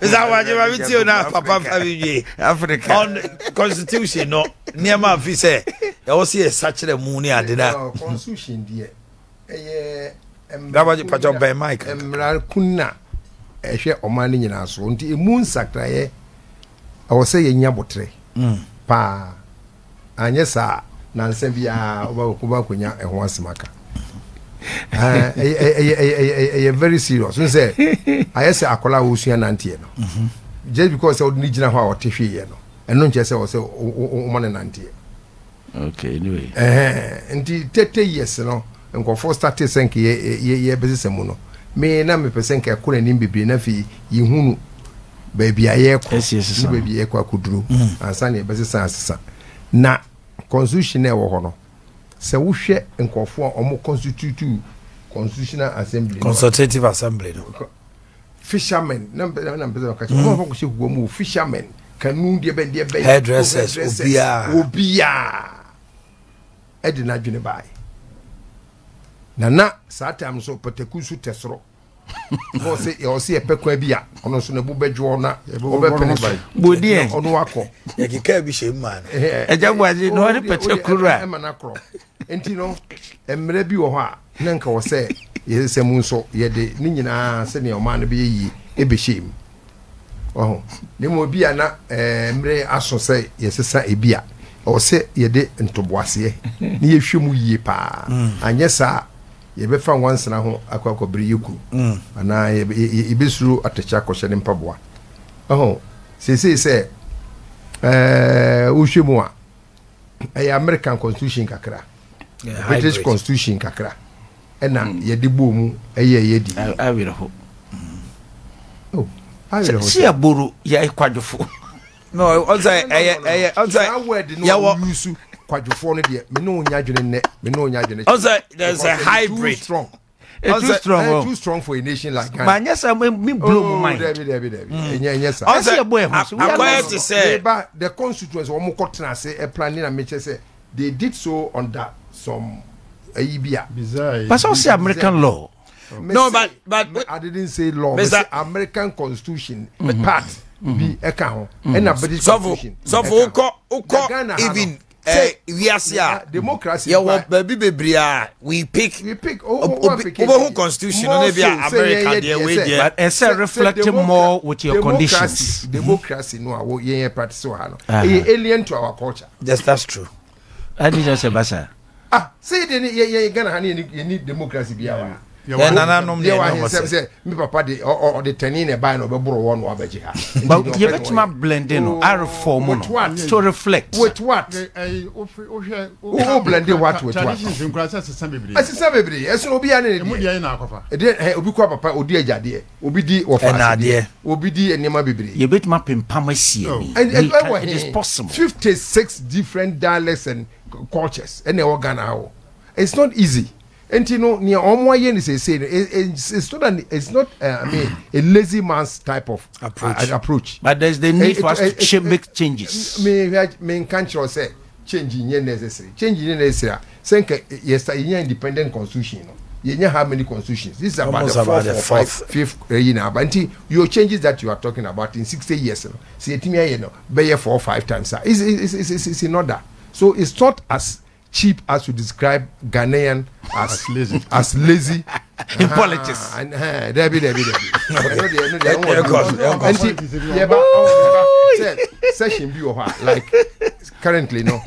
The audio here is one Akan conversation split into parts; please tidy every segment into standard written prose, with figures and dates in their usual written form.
Mr. Awaje, ma mi tie o na papa fa mi wie. Africa. On constitution no, nneɛma afi sɛ ɛwɔ sɛ yɛ sakyerɛ mu ne ade na. Constitution deɛ ɛyɛ Dabaji pàtó bɛn mic. Mmara kun na ɛhwɛ ɔman no nyinaa so nti emu nsakraeɛ ɛwɔ sɛ yɛnya botrɛ mm. paa anyɛ saa nansa biara wobɛkɔ akɔnya ɛho asɛm aka ɛyɛ very serious n sɛ ayɛ sɛ akwadaa a wɔsua nanteɛ no mhm. just because sɛ wode ne gyina hɔ a ɔte hweeɛ no ɛno nkyɛ sɛ wɔ sɛ woma no nanteɛ okay anyway nti 30 years no nkurɔfoɔ starte sɛ nka yɛbɛsesa mu no me na mepɛ sɛ nka ɛkɔ n'anim bebree na afei yɛhunu baabi a yɛrekɔ ne baabi a yɛrekɔ akɔduro mm. ansa na yɛbɛsesa asesa na constitution na ɛwɔ hɔ no sɛ wohwɛ nkurɔfoɔ a wɔn constitute constitutional assembly consultative assembly no fishermen na mpɛ na mpɛ sɛ ɔka kyerɛ wɔn a wɔkɔhyɛ huwa mu fishermen kanu deɛ bɛn deɛ bɛn hairdressers obiara obiara ɛde n'adwene baae na na saa time nso pataku nso tɛ soro na ɔsɛ ɔsɛ yɛpɛ kwan bi a ɔno nso ne bo bɛdwoɔ na ɔbɛpene so bodeɛ ɔno wakɔ yɛkeka bi hyɛ mu maa no ɛgya buagye na ɔne pataku ra ɛma no akorɔ nti no mmerɛ bi wɔ hɔ a na nka wɔ sɛ yɛsɛ mu nso yɛde ne nyinaa sɛnea ɔman no bɛyɛ yie ɛbɛhyɛ mu ɔho na mmom ebi a na ɛɛ mmerɛ aso sɛ yɛsesa ebi a ɛwɔ sɛ yɛde ntoboaseɛ ne yɛhwɛ mu yie paa mm. anyɛ saa yɛbɛfa nwansena ho akɔ akɔbere yɛ kunu mm. anaa yɛbɛsuro atɛkyɛ akɔhyɛ ne mpaboa ɔho seesei sɛ ɛɛ wohwɛ mu a ɛyɛ American constitution kakra British constitution kakra ɛna hmm. yɛde bɔɔ mu ɛyɛ yɛ di. awerɛho oh, awerɛho sɛ yɛboro yɛ kwadwofo. no ɔsɛ ɛyɛ ɛyɛ ɔsɛ saa word no a wɔyusu kwadwofoɔ no deɛ me ne wo nya adwene nnɛ me ne wo nya adwene. ɔsɛ there is a hybrid. Too strong. It's too strong. Oh. Too strong for a nation like Ghana. But yes, I me blow my mind. Debi debi debi. Enye enye sa. Ɔsɛ yɛ bɔ ɛho so. Akɔyɛ te sɛ. Eba the constituents wɔn kɔ tena ase ɛplan ne na mekyɛ sɛ they did so under some ayi bi a. Bizarre. But ɔsɛ American law. No, but but I didn't say law. Mr. American Constitution mm-hmm. part bi ɛka ho. Ɛna British Constitution. Sɔfo wokɔ wokɔ even eh, wiase a yɛwɔ baabi bebree a we pick we pick wobɛhu constitution no na bi a America deɛ wei deɛ. But ɛsɛ reflect more with your conditions. Democracy no a yɛn yɛ practice wɔ ha no ɛyɛ alien to our culture. Yes, that's true. Adi sɛ sɛ basa. Ah, sɛ yɛ de yɛ yɛ Ghana ha ne yɛ ni democracy bi awa. Yɛ nananom deɛ ɛna ɔmo sɛ. Sɛ mi papa de ɔde tɛni na ɛban na ɔbɛboro wɔ no abɛgye ha. But yɛbɛtumi ablende no areform no to reflect. With what? Wo blende what with what? Traditions nkura sɛ sesa bebree. Ɛsesa bebree ɛsono obi ne ne deɛ. Emu deɛ na akɔfa. Ɛdeɛ ɛ obi kɔ papa odi agyadeɛ obi di wɔfa asedeɛ obi di nneɛma bebree. Yɛbɛtumi apempam asi ani. It is possible. 56 different dialects and cultures ɛna ɛwɔ Ghana ha o. It's not easy. Nti no nea wɔn ayɛ no seesei no it's not an it's not uh, I mean a lazy man's type of approach. Uh, approach. But there's the need for us to ch make changes. Me me nka nkyerɛ sɛ change nyɛ necessary change nyɛ necessary a sɛ nka yɛ yɛnya independent constitution no yɛnya how many constitutions this is about the fourth or five fifth ɛyi na aba nti your changes that you are talking about in 60 years no sɛ yɛtumi ayɛ no bɛyɛ four five times a it's it's it's it's in order so it's not as cheap as to describe Ghanaian as, as lazy, as lazy in politics. Debi debi debi. Ɛno deɛ ɛno deɛ ɛwɔ bi. Nti yɛba yɛba sɛ session bi wɔ hɔ a like currently no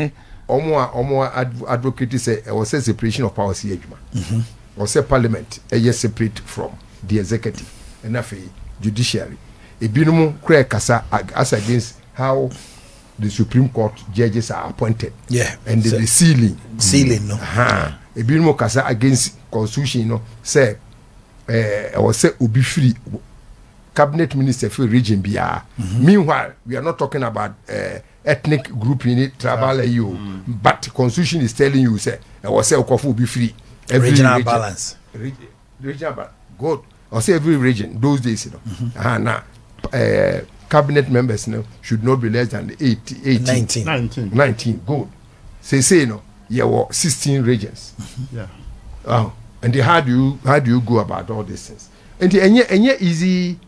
ɔmo a ɔmo advocate sɛ ɛwɔ sɛ separation of powers yɛ adwuma. Ɔwɔ sɛ parliament ɛyɛ separate from the executive ɛna afei judiciary. Ebinom kura kasa as against how the supreme court judges are appointed. Yeah. And the, the ceiling. Ceiling no. Uh-huh. Ebinom kasa against constitution no sɛ ɛwɔ eh, sɛ obi firi cabinet minister firi region biara. Mm-hmm. Meanwhile, we are not talking about uh, ethnic group in it, tribal ayi o. Mm. But constitution is telling you sɛ ɛwɔ sɛ ɔkɔfo obi firi every regional region. balance. Regional balance. Good. Ɔsɛ every region those days no. Mm -hmm. uh-huh, na uh, cabinet members no should not be less than 8, 18, 19. 19. 19. Good. Say no, yeah, were 16 regions. Mm-hmm. Yeah. Oh, and the, how do you go about all these things? And the, and easy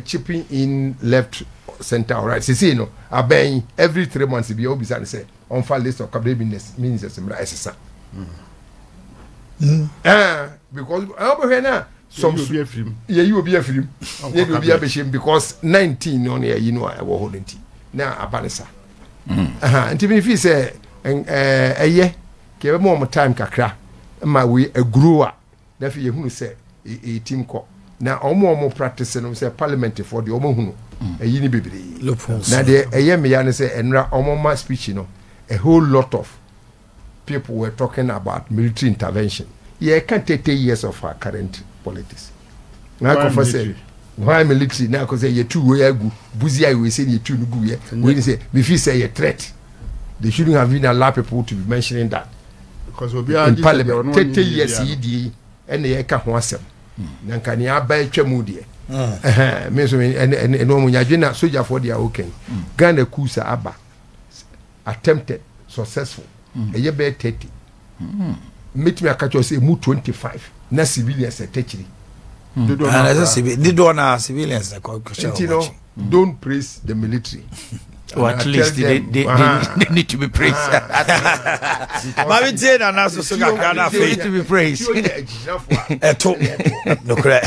Chipping in left, center or right. Sisi no abɛn every 3 months bi obisa ne sɛ ɔnfa list of cabinet ministers mmra, ɛsesa. Because ɔbɛhwɛ na some yɛyi obi afiri mu, yɛde obi abɛhyɛ mu because 19 no na yɛyi no a ɛwɔ hɔ no, nti na aba ne sa. Nti mi fi sɛ ɛyɛ kɛ ɛbɛma wɔn time kakra ma wei aguro a, na afei yɛhunu sɛ ɛtim kɔ na wɔn a wɔn practice no sɛ parliament foɔ deɛ, wɔn ahunu ɛyi ne bebree. Na deɛ ɛyɛ mmea no sɛ ɛnura wɔn ma speech no, a whole lot of people were talking about military intervention. Yɛka 30 years of our current politics na akɔfɔ sɛ why military, na akɔ sɛ yɛtu wei agu buzi a wei sɛ yɛtu no gu yɛ wei ni sɛ mefi sɛ yɛ threat. They shouldn't have been allow people to be mentioning that in parliament. 30 years yi die yi ɛna yɛka ho asɛm na nka nea aba atwa mu deɛ, me nso ɛne ɔmo nyadwe na sogyafoɔ deɛ a wɔkɛn Ghana coups aba, attempted, successful, ɛyɛ bɛyɛ 30. Mɛtumi aka kyerɛ sɛ emu 25 na civilians ɛtɛkyiri. Dodoɔ na civilians na kɔ hyɛ. Nti no, don't praise the military. Or at least they need to be praised. Maame tie nana soso kakra na afei need to be praised. Ɛto nokorɛ.